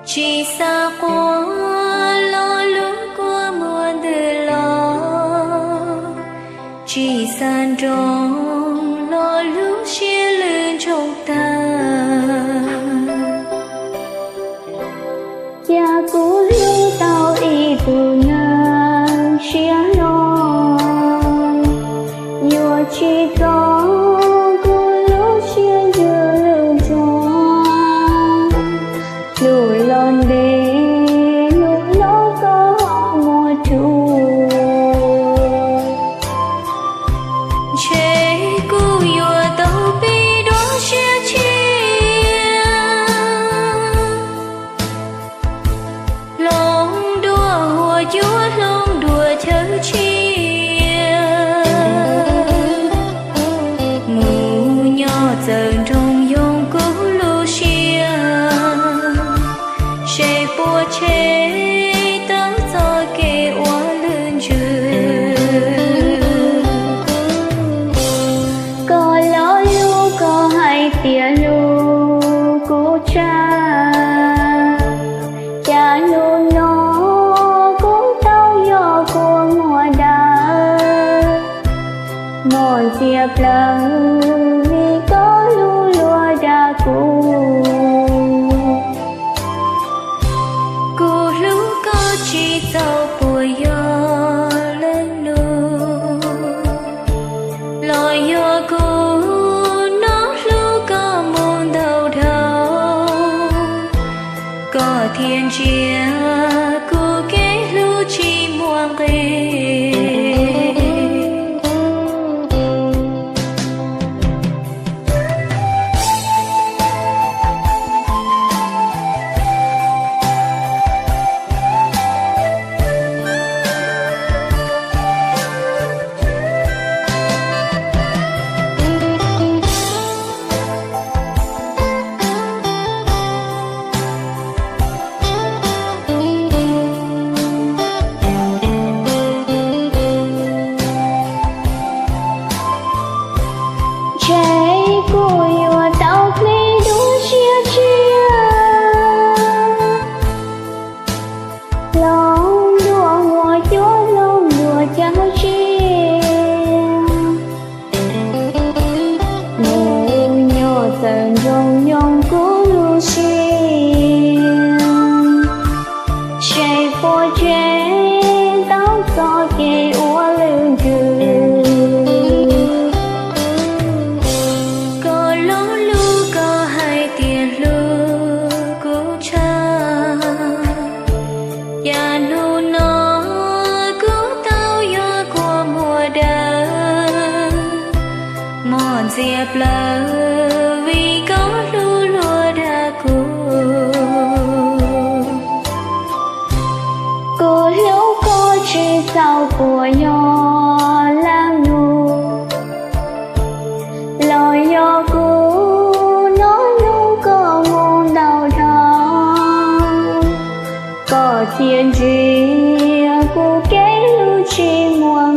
Tsis xav quaj los lub kua muag ntws los, tsis xav nroo los lub siab lwj ntsoog tag. Cas kuv hlub tau ib tug neeg siab loj, yuav tsis txog kuv lub siab ntsws lwj ntsoog. Lus los ntev, lus hlob koj ho muab rhuav, ntshe kuv yuav tau pib dua siab tshiab. Hloov dua huab cua, hloov dua chaw tshiab, mus nyob txawm nroog yoog kuv lub siab, seb puas tshem tau txoj kev ua lwj ntsws. Koj lo lus koj hais tias hlub kuv tshaj, cas hnub no kuv tau yog kua muag dawb, mos ntxias plaws vim koj hlub luag dag kuv. Kuv hlub koj tsis txaus puas yog leej lus, los yog kuv no hlub koj mus ntau dhau, koj thiaj ntsia kuv kev hlub tsis muaj nqis. Ntshe kuv yuav tau pib dua siab tshiab, hloov dua huab cua, hloov dua chaw tshiab, mus nyob txawm nroog yoog kuv lub siab, seb puas tshem tau txoj kev ua lwj ntsws. Koj lo lus koj hais tias hlub kuv tshaj, cas hnub no kuv tau yog kua muag dawb, mos ntxias plaws vim koj hlub luag dag kuv. Kuv hlub koj tsis txaus puas yog leej lus, los yog kuv no hlub koj mus ntau dhau, koj thiaj ntsia kuv kev hlub tsis muaj